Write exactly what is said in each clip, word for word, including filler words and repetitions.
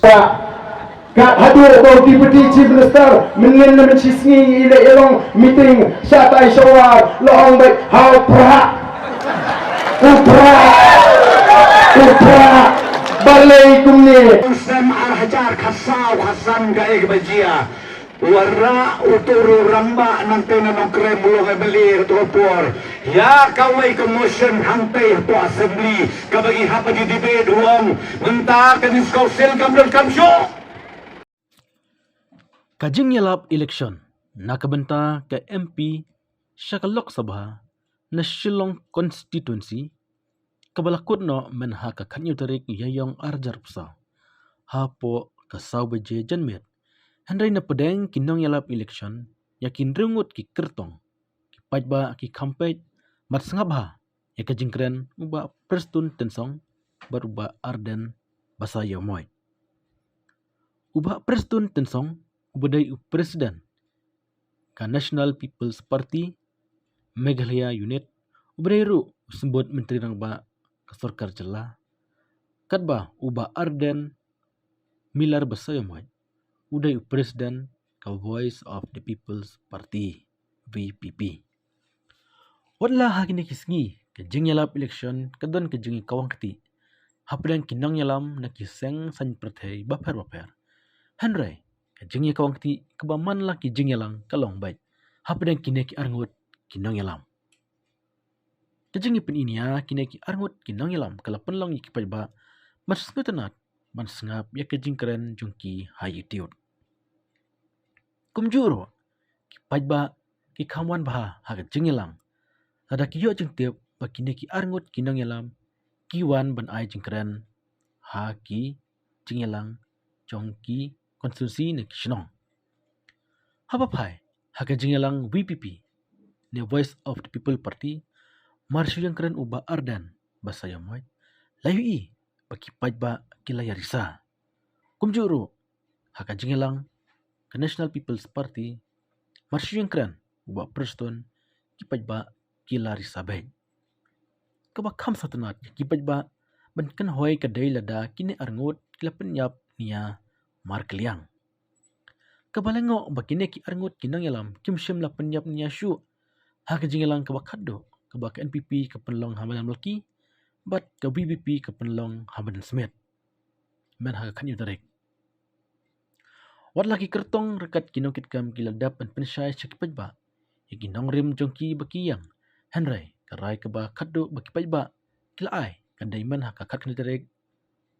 Ka haduh ba u Deputy Chief Minister mynnin na mynshisngi i leh i long meeting shatai shawar la ong beit ha u Prah. U Prah. U Prah. Balei kumne? Sem ar hajar khasaw khasan ka ek bajia. Wara u turu ramba nangte na nongkrem u long M L A ka tu por. Ya kawei ka motion hangte hapoh assembly kaba ki hap ba ki debate u ong mynta ka District Council kam don kam shuh. Ka jingïalap election na ka bynta ka M P sha ka Lok Sabha na Shillong constituency kaba la kut noh mynha ka khatnïew tarik Ïaïong arhajar arphew saw hapoh ka saw baje janmiet. Hynrei na pdeng ki nongïalap election ïa ki hynriew ngut ki kyrtong, ki paidbah ki kham peit bad sngap bha ïa ka jingkren u Bah Prestone Tynsong bad u Bah Ardent Basaiawmoit. U Bah Prestone Tynsong uba dei u president ka National People's Party Meghalaya Unit, uba dei ruh u symbud Myntri Rangbah ka sorkar jylla, katba u Bah Ardent Miller Basaiawmoit u dei u president ka Voice of the People's Party, V P P. Wat la ha kine ki sngi ka jingïalap election ka don ka jingïakawang kti hapdeng ki nongïalam na ki seng saiñ pyrthei bapher bapher. Hynrei ka jingïakawang kti kaba man la ki jingïalang ka long beit hapdeng kine ki arngut ki nongïalam. Ka jingïapyni ïa kine ki arngut ki nongïalam ka la pynlong ïa ki paidbah ban sngewtynnat ban sngap ïa ka jingkren jong ki ha YouTube. Kumjuh ruh ki paidbah ki kham wan bha ha ka jingïalang lada ki ïoh jingtip ba kine ki arngut ki nongïalam ki wan ban ai jingkren ha ki jingïalang jong ki constituency ne ki shnong. Haba phai ha ka jingïalang V P P ne Voice of the People Party, mar shu ïakren u Bah Ardent Basaiawmoit, la ïohi ba ki paidbah ki la ïarisa. Kumjuh ruh ha ka jingïalang ka National People's Party, mar shu ïakren u Bah Prestone, ki paidbah ki la risa beit. Kaba kham sngewtynnat ïa ki paidbah ban kynhoi ka dei lada kine arngut ki la pynïap nia markylliang. Kaba lyngngoh ba kine ki arngut ki nongïalam kim shym la pynïap nia shuh ha ka jingïalang kaba khatduh kaba ka N P P ka pynlong ha Madan Malki bad ka V P P ka pynlong ha Madan Smit mynha ka khatnïew tarik. Wat la ki kyrtong ryngkat ki nongkitkam ki la dep ban pynshai sha ki paidbah ïa ki nongrim jong ki ba ki ïeng, hynrei ka rai kaba khatduh ba ki paidbah ki la ai ka dei mynha ka khatkhyndai tarik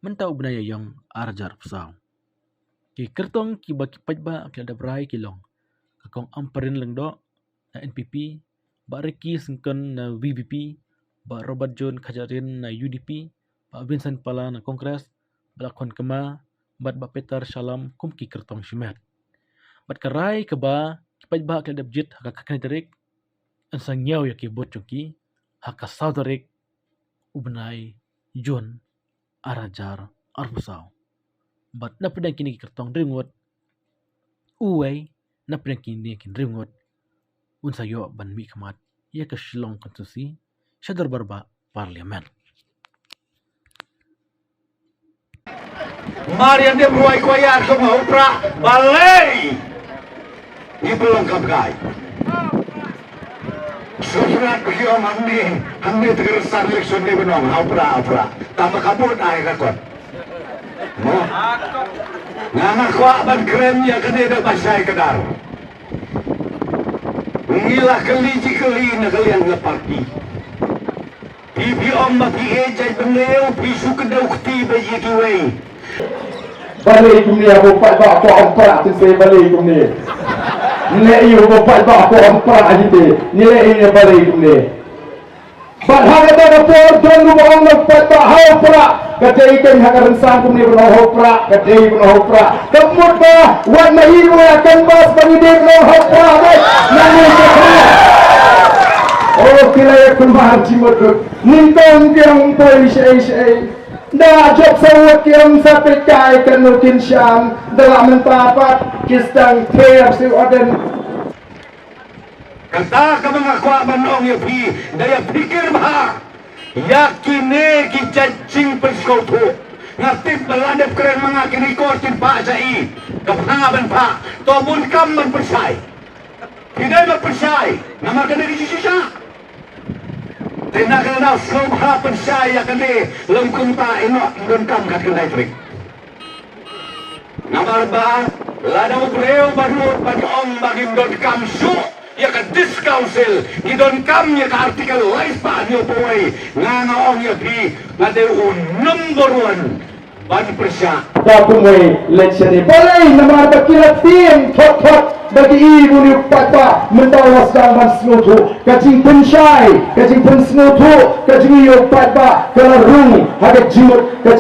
mynta u bnai Ïaïong arhajar arphew saw. Ki kyrtong kiba ki paidbah ki la dep rai ki long ka Kong Ampareen Lyngdoh na N P P, Bah Ricky Syngkon na V P P, Bah Robert John Khajarin na U D P, Bah Vincent Pala na Congress, Bah Lakhon Kma bad Bah Peter Shallam kum ki kyrtong shimet. Bad ka rai kaba ki paidbah ki la dep jied ha ka khatkhyndai tarik, yn sa ñiew ïa ki vote jong ki ha ka saw tarik u bnai Jun arhajar arphew saw. Bad na pdeng kine ki kyrtong hynriew ngut, uwei na pdeng kine ki hynriew ngut un sa ïoh ban mihkhmat ïa ka Shillong constituency sha dorbar bah Parliament. Mar ïa dep rwai kwai ïa ka ma u Prah balei. Ngi pynlong kam kai. Sufrat ba ki ong hangne, hangne te ka rsa election ne ba ong ha u Prah, ha u Prah. Tang ba ka bud ai ka kot. Mo. Nga nga kwah ban kren ïa kane da ba shai ka dar. Ngi la kylli ji kylli na ka liang ka party. Phi phi ong ma phi eh jait bynriew phi shu kdew kti bad ïa kiwei. Balei kumne haba u paidbah kwah ong Prah te se balei kumne. Ngi leh ïa haba u paidbah kwah ong Prah hi te. Ngi leh ïa balei kumne. Bad ha kata ka por don ruh ba ong na u paidbah ha u Prah. Ka dei kein ha ka rynsan kumne ban ong ha u Prah. Ka dei ban ong ha u Prah. Ka mut ba wat ma i ruh ïa canvass ba ngi dei ban ong ha u Prah beit. Nangno ka Prah. O ki la ïa kulmar jingmut ruh. Nyngkong biang poi shaei shaei. Da jop sawut ki ym sa peit kai kano kin sham. Da la mynta pat ki sdang pher siew aden. Kata kaba nga kwah ban ong ïa phi, da ïa phikir bha ïa kine ki jait jingpynsngewthuh. Nga tip ba la dep kren ma nga kine ki kor kin phah sha i. Ka phah ban phah. To bun kam ban pyrshai. Ki dei ban pyrshai. Namar ka dei ka jingshisha. Te na ka daw sngewbha pynshai ïa kane lem kumta ïa noh ym donkam kat kane trik. Namar ba lada u briew ba nud ban ong ba ngim donkam shuh ïa ka District Council, ngi donkam ïa ka Article lai spah hynñiew phew wei, nga nga ong ïa phi nga dei u number one ban pyrshah. Ba kumwei leit shane. Balei? Namar ba ki la tieng thot thot ba ki i ba une u paidbah mynta u la sdang ban sngewthuh. Ka jingpynshai, ka jingpynsngewthuh, ka jingïoh paidbah ka la rung ha ka jingmut ka